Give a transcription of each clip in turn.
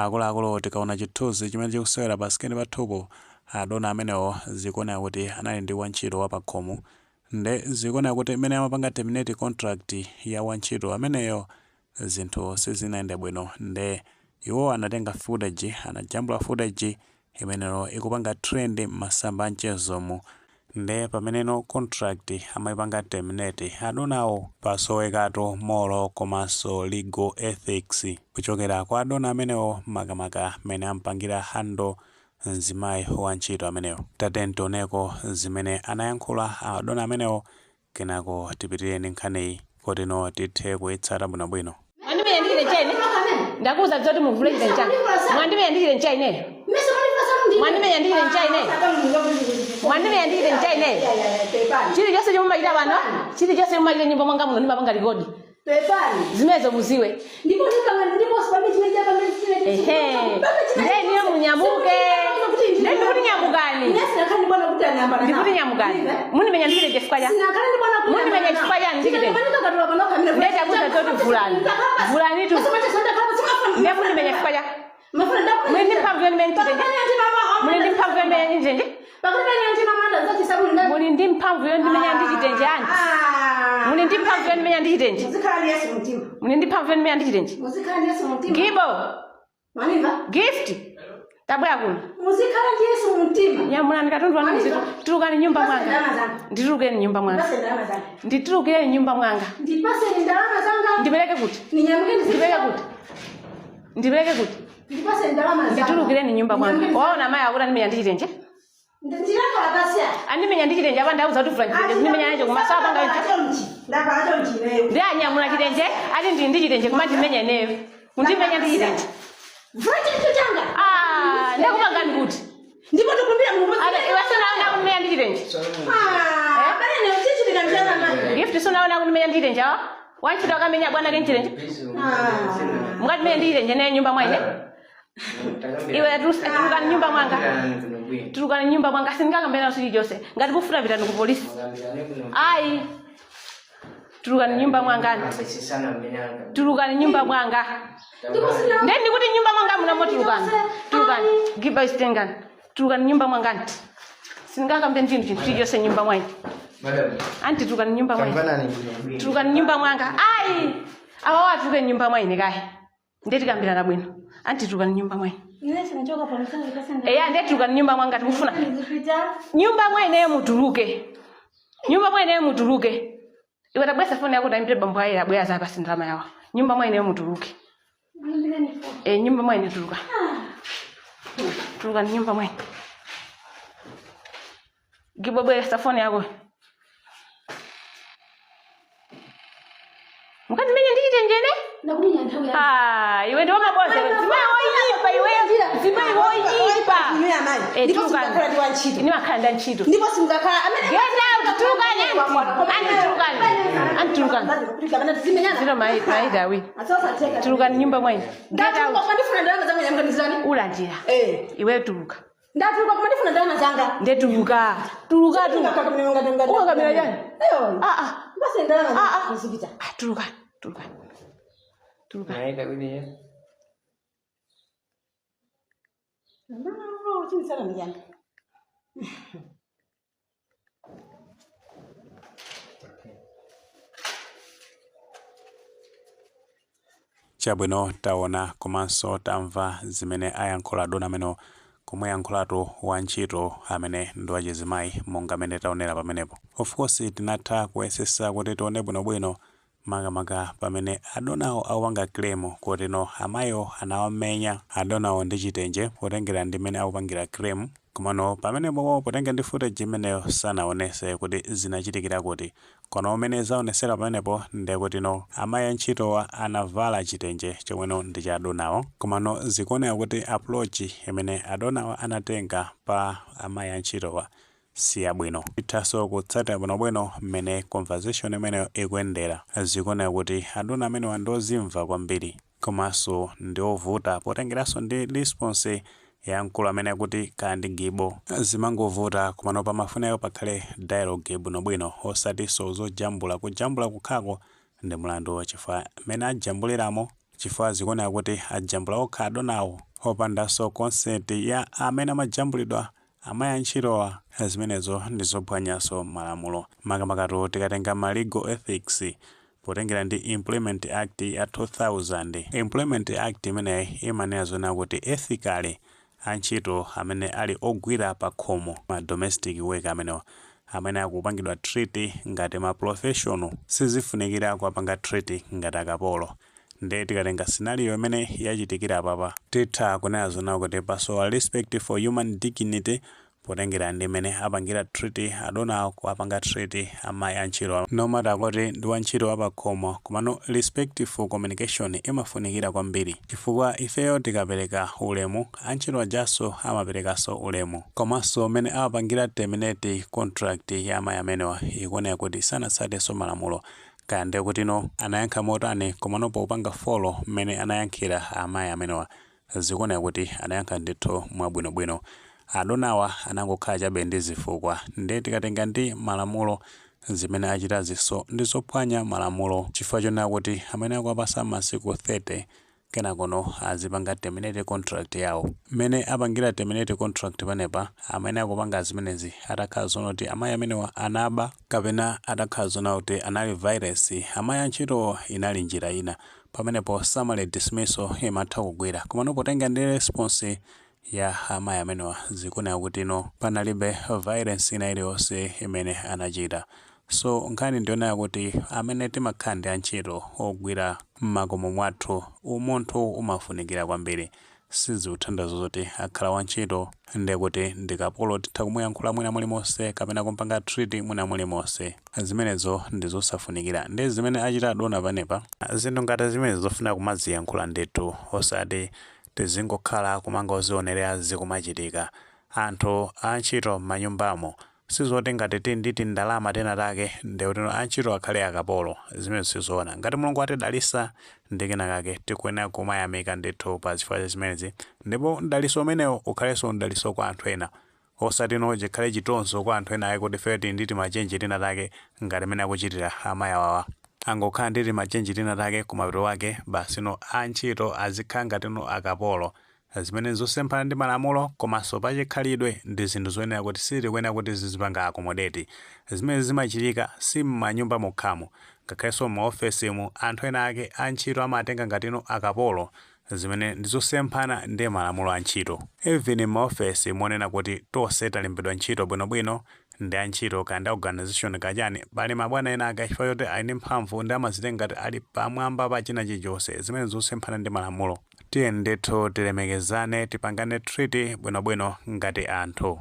Akuluakulu, tikaona chithunzi chimene chikusewera pa screen pathupo, adona amenewo zikuoneka kuti anali ndi wantchito wa pakhomo. Nde zikuoneka kuti mmene amapanga terminate contract ya wantchito ameneyo, zinthu sizinayende bwino. Nde iwo anatenga footage, anajambula footage imeneyo ikupanga trend m'masamba a mchezomu. Nde pameneno contract amayipanga terminate adonawo, pasowekatu moral komanso legal ethics kuchokera kwa adona amenewo, makamaka mmene ampangira handle mzimayi wa ntchito amenewo. Tatiyeni tioneko zimene anayankhula adona amenewo, kenako tipitirire ndi nkhaniyi kotino tithe kuyitsata bwinobwino. Mwandimenya ndi chitenje ine? Ndakuuza zoti muvule chitenje chanu. Mwandimenya ndi chitenje ineyo? Mwandimenya ndi chitenje ineyo? Mwandimenya ndi chitenje ineyo? Chilichonse chomwe mumachita pano, chilichonse chomwe mumachita nyumba mwanga muno, ndimapanga record. Zimenezo muziwe. Ehe, ndeniyo munyamuke. Nde ndikuti nyamukani, ndikuti nyamukani. Mundimenya ndi chitenje chifukwa cha mundimenya chifukwa chani ndi chitenje? Ndetakuza zoti vulani, vulani tu. Nde mundimenya chifukwa cha muli ndi mphamvu yondimenya ndi chitenje? Muli ndi mphamvu yondimenya ndi chitenje? Muli ndi mphamvu yondimenya ndi chitenje, anti? Muli ndi mphamvu yondimenya ndi chitenje? Muli ndi mphamvu yondimenya ndi chitenje? Gibo, Gift, tabwera kuno. Muzikhala ndi Yesu mumtima. Nyamulani katundu wanu, muzito. Tulukani nyumba mwanga. Nditulukeni nyumba mwanga. Ndipase ndalama zanga. Nditulukireni nyumba mwanga. Ndipase ndalama zanga. Ndipereke kuti? Ninyamuke. Ndipereke kuti? Ndipereke kuti? Ndipase ndalama zanga. Nditulukireni nyumba mwanga. Waona mayi akuti andimenya ndi chitenje. Ndilakhala pasi apa. Andimenya ndi chitenje apa. Ndauza kuti vula chitenje, kundimenya nacho kumaso apanga icho. Ndakhala chonchi ineyo. Ndi anyamula chitenje, ati ndili ndi chitenje, koma ndimenya ineyo, kundimenya ndi chitenje. Vula chinthu changa. Ah, ndakupangani kuti? Ndipo ndikumbira Mulungu. Iwe sunaona kundimenya ndi chitenje? Ah, bale ne chichitika njana mani. Gift, sunaona kundimenya ndi chitenje? Awa wantchito akamenya bwana ke nchitenje? Mukatimenya ndi chitenje naye nyumba mwaine? Iwe, tulukani nyumba mwanga, tulukani nyumba mwanga. Sindingakambena chilichonse. Ngati kufuna, pitani ku polisi. Ayi, tulukani nyumba mwanga, anti. Tulukani nyumba mwanga. Nde ndikuti nyumba mwanga munamo, tulukani, tulukani. Giba isitengani, tulukani nyumba mwanga, anti. Sindingakambe ndinu chinthu chilichonse nyumba mwaine, anti. Tulukani nyumba mwaine, tulukani nyumba mwanga. Ayi, awa atuluke nyumba mwaine kaye, ndetikambirana bwino. Anti, tulukani nyumba mwaine. Eya, ndetulukani nyumba mwanga. Tikufuna nyumba mwaineyo, mutuluke nyumba mwaineyo, mutuluke. Iwe, tabwesa foni yako, taimbire bambo ayi, abwera zapasi ndalama yawo. Nyumba mwaineyo mutuluke. E, nyumba mwaine tuluka, tulukani nyumba mwaine. Gibo, bweresa foni yako. Mukandimenya ndi chitenjene? Ndakumenya nthawi ya. Ah, iwe ndi wamaboza, zimayi woyipa iwe, zimayi woyipa. Eh, Ndipo tulukani. simukakhala ndi wantchito. Ndimakhala ndi ntchito. Ndipo simukakhala amene. Get out, tulukani, anti. Anti, tulukani. Anti, tulukani. Zero maita awiri. Tulukani nyumba mwaine. Get out. Ndatuluka, ndifuna ndalama zanga, nyamuka ndizani. Ulandira. Eh. Iwe tuluka. Ndatuluka, koma ndifuna ndalama zanga. Ndetuluka. Tuluka tu. Ukakamira chani? Ah ah. Basi ndalama Ah, ah. zanga zipita. Ah, tuluka. Tuluka. Tuluka. Ndalama chimisana miyanga. Chabwino, taona komanso tamva zimene ayankhula adona amenewo, kumuyankhulatu wantchito amene ndi wachizimayi, monga amene taonera pamenepo. Of course tinatha kuyesesa kuti tione bwinobwino, makamaka pamene adonawo akupanga claim kutino amayiwo anawamenya adonawo ndi chitenje, potengera ndi mmene akupangira claim. Komano pamenepopo, potengera ndi footage imeneyo, sanaonese kuti zinachitikira kuti. Kono umene zaonesera pamenepo, ndekutino amayi antchitowa anavala chitenje chomweno ndi cha adonawo. Komano zikuoneka kuti approach imene adonawa anatenga pa amayi antchitowa siyabwino. Tithanso kutsatira bwinobwino mmene conversation imeneyo ikuyendera, zikuoneka kuti adona amenewa ndi ozimva kwambiri komanso ndi ovuta, potengeranso ndi response ya mkulu amene akuti kaya ndi Gibo. Zimangovuta, komano pamafunika pakhale dialogue bwinobwino, osatinso zojambula. Kujambula kukhako ndi mlandu, chifukwa mmene ajambuliramo Chifukwa zikuoneka kuti ajambula okha adonawo opandanso consent ya amene amajambulidwa, amayi antchitowa. Zimenezo ndi zophwanyanso malamulo, makamaka tikatenga ma legal ethics, potengera ndi Employment Act ya 2000. Employment Act imeneyi imanena zona kuti ethically antchito amene ali ogwira pa khomo, ma domestic worker amenewa, amene akupangidwa treat ngati ma professional, sizifunikira kuwapanga treat ngati akapolo. Nde tikatenga scenario imene yachitikira apapa, titha kunena zona kuti pasowa respect for human dignity, potengera ndi imene apangira treat adonawo, kuapanga treat amayi antchito. No matter kuti ndi wantchito wapakhomo, komano respectful communication imafunikira kwambiri, chifukwa ifeyo tikapereka ulemu, antchito ajaso amaperekanso ulemu. Komanso mmene awapangira terminate contract ya amayi amenewa, ikuoneka kuti sanatsatenso malamulo. Kaya ndiye kuti no anayankha motani, komano popanga follow mmene anayankhira amayi amenewa, zikuoneka kuti anayankha ndithu mwabwinobwino. Adonawa anangokhala chabe ndi zifukwa. Ndiye tikatenga ndi malamulo, zimene achitazinso ndi zophwanya malamulo, chifukwa chonena kuti amene akuwapasa masiku 30, kenakono azipanga terminate contract yawo. Mmene apangira terminate contract panepa, amene akupanga zimenezi atakhala zoona kuti amayi amenewa anaba, kapena atakhala zoona kuti anali violence, amayi antchito inali njira ina, pamenepo summary dismissal imatha kugwira. Komano potenga ndi response ya amayi amenewa, zikuoneka kuti no, panalibe violence ina iliyonse imene anachita. So nkhani ndionera kuti amene timakhala ndi antchito ogwira m'makomo mwathu, umunthu umafunikira kwambiri. Sizikuthandiza zoti akhala wantchito ndiye kuti ndi kapolo, titha kumuyankhula mwina mulimonse kapena kumpanga treat mwina mulimonse. Zimenezo ndi zosafunikira. Ndi zimene achita adona panepa, zinthu ngati zimene zofuna kumaziyankhula ndithu, osati tizingokhala kumangozionerera zikumachitika. Anthu antchito m'manyumbamo, sizoti ngati tili ndi tindalama tena take ndikuti antchito akhale akapolo. Zimene sizoona. Ngati Mulungu atidalisa ndi kenakake, tikuyenera kumayamika ndithu pa zifukwa zimenezi, ndipo mdaliso umenewo ukhalenso mdaliso kwa anthu ena, osati no chikhale chitonzo kwa anthu ena ake kuti ife tili ndi timachenji tina take, ngati mmene akuchitira amayi awawa. Angokhala ndi timachenji tina take, kumapeto wake basi no antchito azikhala ngati no akapolo, zimene zosemphana ndi malamulo komanso pachikhalidwe ndi zinthu zoyenera kuti sitikuyenera kuti zizipanga accommodate. Zimene zimachitika si m'manyumba mokhamo, ngakhalenso m'maofesimu anthu ena ake antchito amatenga ngati no akapolo, zimene ndizosemphana ndi malamulo a ntchito. Even m'maofesi monena kuti tonse talembedwa ntchito bwinobwino ndi antchito, kaya ndi organization kachani, pali mabwana ena ake, chifukwa choti ali ndi mphamvu ndi amazitenga ngati ali pamwamba pa china chilichonse, zimene zosemphana ndi malamulo. Tiye ndithu tilemekezane, tipangane treat bwinobwino ngati anthu.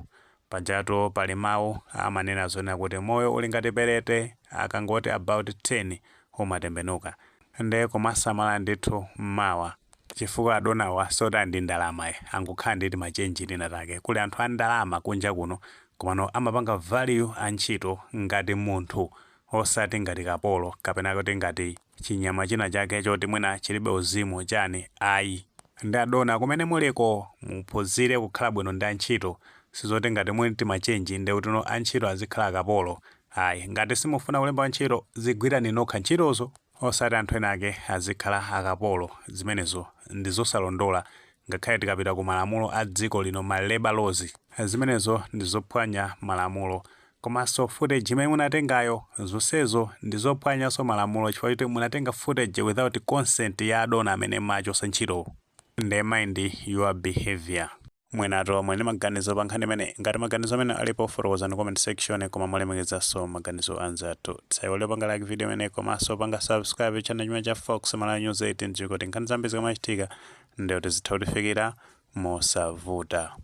Pajatu pali mawu amanena zonena kuti moyo uli ngati perete, akangoti about 10 umatembenuka. Nde kumasamala ndithu mmawa, chifukwa adonawa soti ndi ndalama, angokhala ndi timachenji tina take. Kuli anthu a ndalama kunja kuno, komano amapanga value antchito ngati munthu, osati ngati kapolo kapena kuti ngati chinyama china chake choti mwina chilibe uzimu chani, ayi. Ndi adona kumene muliko, muphunzire kukhala bwino ndi antchito. Sizoti ngati muli timachenji ndi kuti no antchito azikhala akapolo, ayi. Ngati simufuna kulemba ntchito, zigwirani nokha ntchitozo, osati anthu ena ake azikhala akapolo. Zimenezo ndi zosalondola. Ngakhale tikapita ku malamulo a dziko lino, ma labor laws, zimenezo ndi zophwanya malamulo. Komanso footage imene munatengayo, zonsezo ndi zophwanyanso malamulo, chifukwa choti munatenga footage without consent ya adona amene machosa ntchito. Nde mind your behavior. Mwenato mwene maganizo pa nkhani imene, ngati maganizo amene alipo, fotokozani comment section, koma mulemekezanso maganizo anzathu. Tisaiwale panga like video imene, komanso panga subscribe channel chimene cha Fox Malawi News 18, kuti nkhani zambiri zikamachitika ndikuti zitha kutifikira mosavuta.